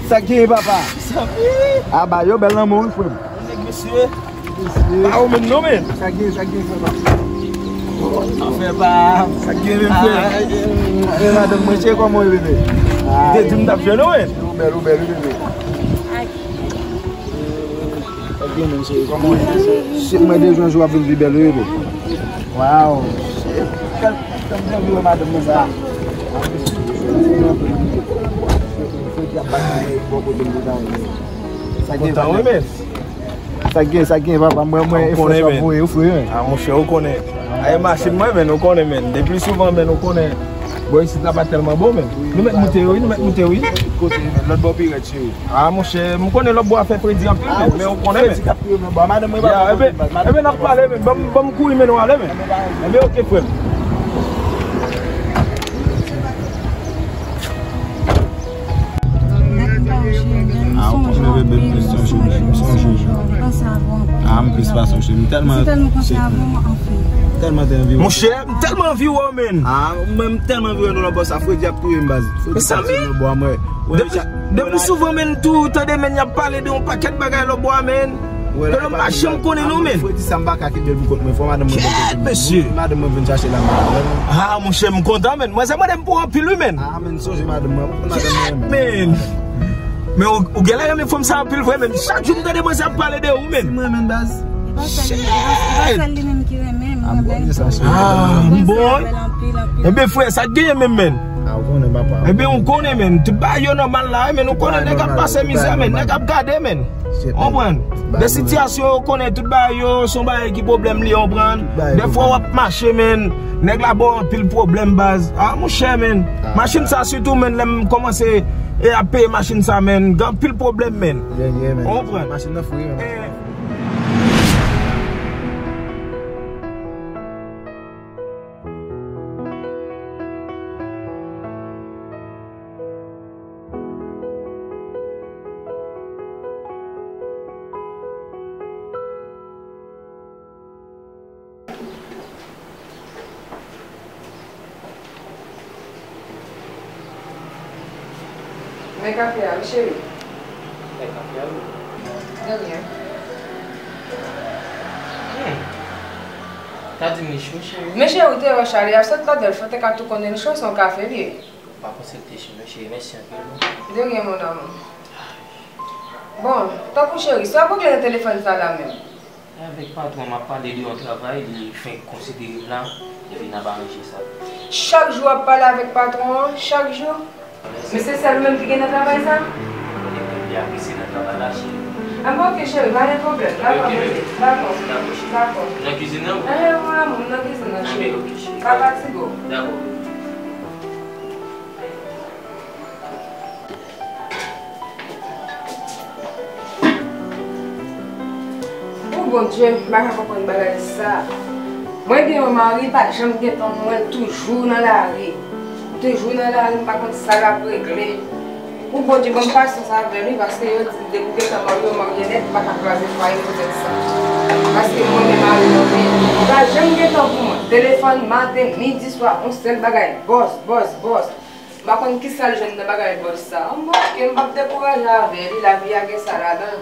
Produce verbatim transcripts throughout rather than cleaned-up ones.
Sa k genyen, papa? A, ba yo bèl lanmò, wi, frè m. Nèg mesye. Mesye. Pa ou menm non, men. Sa k genyen, sa k genyen, frè m? Afè pa. Sa k genyen, men, frè? A, e, e, madanm mwen, se kòman w ye, bebe? A, te di m t ap jwenn ou, men. Ou bèl, ou bèl, wi, bebe. Sa k genyen, men, cheri? Kòman w ye? Se mwen de jwenn jou ap vin pi bèl, wi, bebe. Waw. Kèl, kèl jan vire madanm mwen sa. Sa gen, sa gen, papa, mwen, mwen, ou konnen, men. A, monchè, ou konnen. Ay, machin mwen, men, ou konnen, men. De pli souvan, men, ou konnen. Bò isit la pa tèlman bon, men. Nou mèt moute, wi, nou mèt moute, wi. Kote, men, lòt bò pi rèd, cheri. A, monchè, m konnen lòt bò a fè fredi anpil, men, men ou konnen, men. Fredi k ap touye m nan bò a, madanm mwen pa konprann, baz. Ebyen, n ap pale, men. Ban m, ban m kouri mennen w ale, men. Ebyen, oke, frè m. A, ou konnen, bebe, m plis sonje w, men. M sonje w. A, m plis pase w, cheri. M tèlman, tèlman te anvi w. Monchè, m tèlman anvi w, men. A, mwen, m tèlman anvi wè nou lòt bò sa, fredi ap touye m, baz. Fredi ap touye m nan bò a, mwen. Depi, depi souvan, men, tou, tande, men, y ap pale de yon pakèt bagay lòt bò a, men. Ke lòm pa janm konnen, non, men. Fredi sa, m pa ka kenbe l pou kont mwen. Fò madanm mwen vin chache l. Madanm mwen vin chache l la, men. A, monchè, m kontan, men. Mwen, se mande m pou anpil, wi, men. A, men, sonje madanm mwen. Madanm mwen, men. Men ou, ou genlè renmen fanm sa anpil vre, men. Chak jou m tande mwen sa ap pale de ou, men. Si mwen renmen baz. Shit! Ah, m bon. Enben, frè, sa k genyen menm, men? Ah, ou konnen, papa. Enben, ou konnen, men. Tout bagay yo nòmal la, men ou konnen nèg ap pase mizè, men. Nèg ap gade, men. Konprann? De sitiyasyon yo konnen, tout bagay yo, se yon bagay ki pwoblèm li, konprann? Dèfwa w ap mache, men. Nèg la ba w anpil pwoblèm, baz. Ah, monchè, men. Machin sa sitou, men, lè m kòmanse e ap peye machin sa, men. Gen anpil pwoblèm, men. Konprann? Machin nan fou, wi, men. Men kafe a, wi, cheri. Men kafe a, wi. De rien. Hmm. Ta di m li cho, cheri. Men cheri, ou te wè Charlie ap sot lòt, fò te ka tou konnen li cho, se yon kafe li ye. Pa panse l te cho, men cheri, mèsi anpil, non. De rien, mon amour. Bon, tanpri cheri, sa w ap regle nan telefòn sa la menm? Avèk patwon an, m ap pale de yon travay, li fenk konsidere m la, epi n ap aranje sa. Chak jou w ap pale avèk patwon an, chak jou? Men se sèl ou menm ki gen nan travay sa? Mwen te konn li apresye nan travay la, cheri. Anben, oke, cheri, pa gen pwoblèm. Dakò, bebe. Dakò. Dakò, cheri. Dakò. Nan kizin nan? Enhen, mon amour, m nan kizin nan, cheri. Enben, oke, cheri. Pa fatige w. Dakò. O Bondye, m pa ka konprann bagay sa. Mwen gen yon mari, pa janm gen tan pou mwen, toujou nan lari. Toujou nan lari, m pa konn sa l ap regle. O Bondye, ban m pasyans avè l, wi, paske yo di depi w gentan marye, w marye nèt, m pa ka kraze fwaye m poutèt sa. Paske mwen menm mari m anpil. Li pa janm gen tan pou mwen. Telefòn maten, midi, swa, yon sèl bagay, bòs, bòs, bòs. M pa konn kisa l jwenn nan bagay bòs sa. Anben, oke, m p ap dekouraje avè li, lavi a gen sa ladan l.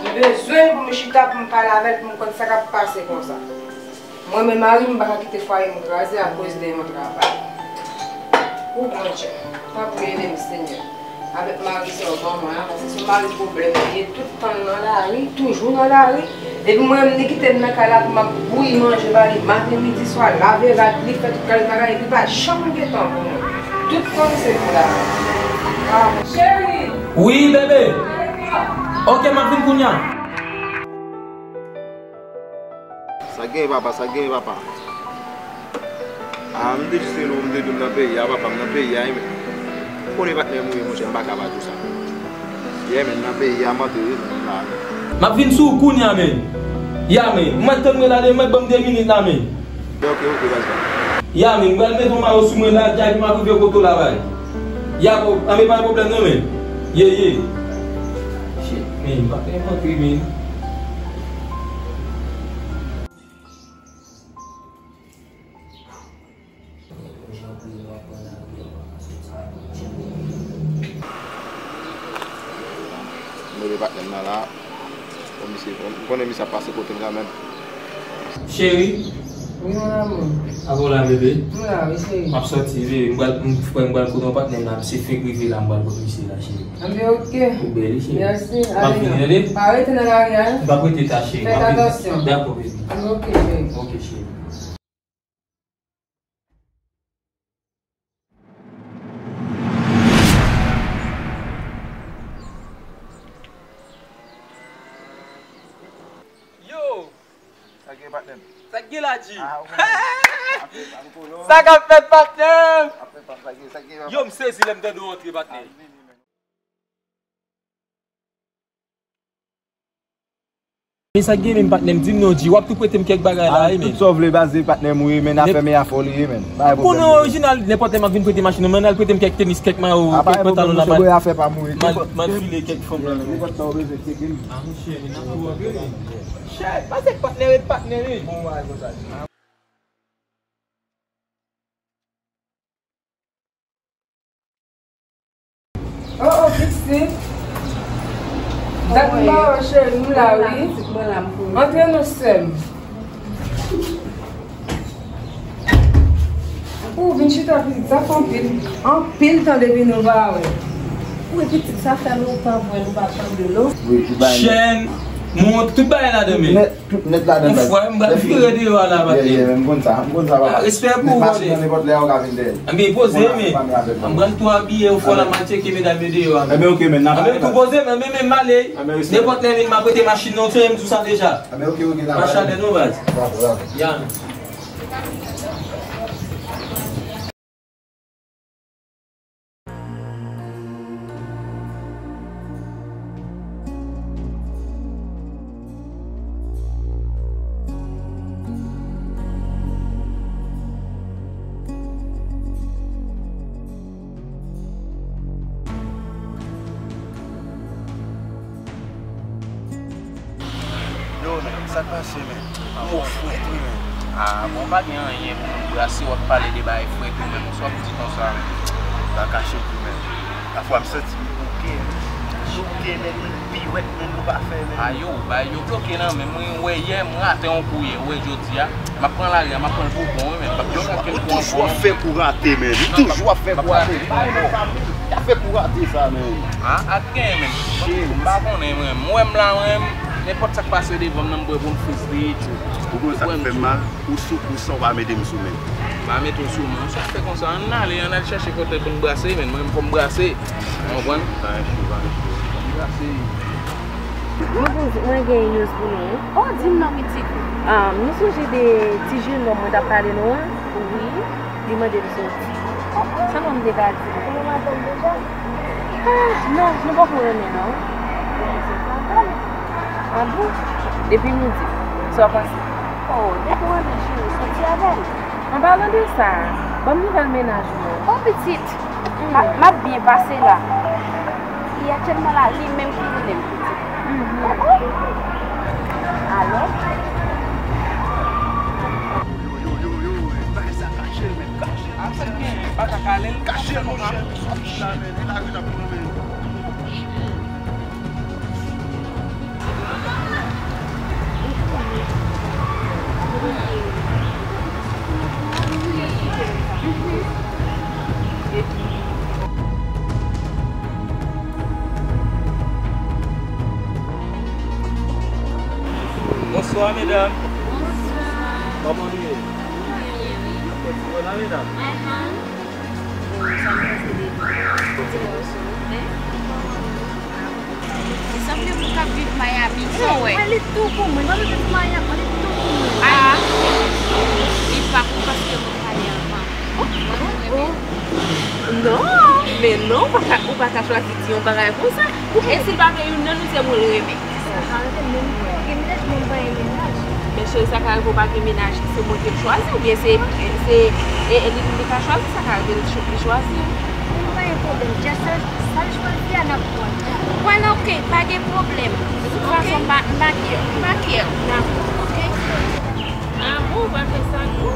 M bezwen l pou m chita, pou m pale avè l, pou m konn sa k ap pase konsa. Mwen menm mari m, m pa ka kite fwaye m kraze akoz de yon travay. O Bondye, tanpri ede m, Senyè. Avèk mari sa w ban mwen an, paske se yon mari pwoblèm li ye, tout tan l nan lari, toujou nan lari. Epi mwen menm, li kite m nan kay la pou m ap bouyi manje ba li, maten, midi, swa, lave rad li, fè tout kalite bagay, epi pa janm gen tan pou mwen. Tout tan se pou lari. Ah. Cheri! Wi, bebe! Oke, m ap vin kounye a. Sa gen, papa, sa gen, papa. Ah, m te jis rele w, m te di w m nan peyi a, papa, m nan peyi a, wi, men. Ou konnen patnè m ou ye, monchè, m pa ka pa di w sa. Yeah, men, m nan peyi a, m antre, wi, men, m la, men. M ap vin sou ou kounye a, men. Ya, men. M mèt tann mwen la, men, ban m de minit la, men. Ok, ok, baz la. Ya, men, m pral mete yon mayo sou mwen la, dja epi m ap rive kote w la, bay. Ya, bro, anben pa gen pwoblèm, non, men. Ye, ye. Shit, men, m pa t renmen antre, men. Konnen misye ap pase kote m kanmenm. Cheri. Wi, mon amour. Avè w la, bebe. M la, wi, cheri. M ap sòti, bebe. M pral, m, frè, m pral kote yon patnè m la. Misye fenk rive la, m pral kote misye la, cheri. Anben, ok. Ou bèl, wi, cheri. Mèsi. M ap vini, tande? Pa rete nan lari a, wi. M p ap rete ta, cheri. Fè atansyon. Dakò, bebe. Anben, ok, cheri. Ok, cheri. Yo! Sa k gen, patnè m? Sa k gen la, G? Ah, ou konnen. Sa k ap fèt, patnè m? Ap fè pa sa k gen, sa k gen, papa? Yo, m sezi lè m tande w antre, patnè. Ah, men, men, men. Men sa k gen menm, patnè m, di m non, G, w ap tou prete m kèk bagay la, wi, men. Tout sa w vle, baz, se patnè m ou ye, men, afè men afè w li ye, men. Pa gen pwoblèm. Konnen orijinal, nenpòt lè m ap vin prete machin ou, men al prete m kèk tenis, kèk mayo, kèk pantalon la, m al, m al file kèk fanm la. Nenpòt tan w bezwen, tcheke m. Ah, monchè, men n ap tou antre, men. Chè, pase patnè, ret patnè, men. Bon, w a konsa. Oh, oh, Christine. Dat m pa wè w, cheri, m la, wi. Antre non, sè m. Ou vin chita, pitit, sa fè anpil, anpil tan depi nou pa wè. Wi, pitit, sa fè lontan vre nou pa tande, non? Wi, ki bagay. Chèn, mont, tout bagay ladan, men. Tout nèt ladan, baz. Mon frè, m pral vire deyò a la, patnè. Yeah, yeah, men m konn sa, m konn sa, papa. Ah, respè pou ou, brother. Nèg machin nan nenpòt lè a ou ka vin dèyè l. Anben, poze, men. M pral tou abiye yon fwa la, m al tcheke medam yo deyò a, men. Anben, ok, men, n ap ale, baz. Anben, tou poze, men, men, men, m ale. Anben, respè. Nenpòt lè, men, m ap rete machin nan, ou tande m di w sa deja. Anben, ok, ok, n ap ale. Machalè non, baz. Dakò, dakò. Ya, men. Yo, men, sa k pase, men? Mo frèt, wi, men. Ah, bon, pa gen anyen pou nou brase, w ap pale de bagay frèt, wi, men, sa w ap di konsa, men. Pa kache tou, men. Pafwa, m santi m bouke, men. Bouke, men, men, piwèt, men, nou pa fè, men. Ah, yo, bagay yo bloke nan men m, wi, m wè yè, m rate yon kou yè, ou wè jodi a. M ap pran lari a, m ap pran l pou bon, wi, men. M ap pran chak kou an bon. Ou toujou ap fè kou rate, men. Ou toujou ap fè kou rate. Ou ap fè kou rate sa, men. Ah, ak gen, men. M pa konnen, men. M wè m la, men. Nenpòt sa k pase devan m nan, m prè pou m friz li. Ou konn sa k fè m mal? Ou sou kou san w pa mete m sou men. M pa mete w sou men. Sa k fè konsa? Ann ale, ann al chèche kote pou n brase, men. Mwen, fò m brase. Ou konprann? Fò m brase. Mwen gen news pou nou, wi. Oh, di m non, pitit. Ah, nou sonje de ti jenòm mwen t ap pale nou an? Wi, li mande m soti. Sa mwen m te ka di nou? Ou renmen madanm deja? Ah, non, nou poko renmen, non. Ah bon? Depi nou di. Sa w panse? Oh, depi w renmen cheri, soti avè l. An palan de sa, ban m nouvèl mennaj ou non. Oh, pitit. M ap, m ap byen pase la. Li aktyèlman la, li menm ki rele m pitit. Mhm. Oh, oh. Alò? Yo, yo, yo, yo, yo, bagay sa kache l, men, kache l. Kache l, monchè, soti la, men, li lari la pou nou, men. Bonswa, medam. Bonswa. Kòman nou ye? Nou byen, wi. Fèt siwo la, medam. Ahan. Bon, sa m panse de ti mòso, men. Li sanble moun k ap viv Miami, sa w wè? Mwen, li tou kou mwen. Mwen, li tou kou mwen. Ah. Li pa kou paske mwen pale anvan. Oh, oh, oh. Non, men non, ou pa ka, ou pa ka chwazi di yon bagay konsa. E si l pa gen youn nan nou, se moun l renmen. Sa pa rete menm kou. Gen mennaj, men m pa gen mennaj. Men cheri, sa ka rive w pa gen mennaj, se mwen ki chwazi, oubyen se, se, e, e li, li ka chwazi, sa ka rive li cho-, li chwazi. Mwen pa gen pwoblèm, just sa, sa l chwazi a, n ap pran. Pran l, ok, pa gen pwoblèm. De tout fason, m pa, m pa care, m pa care. Dakò, ok. Ah bon, ou pa fè sa, non?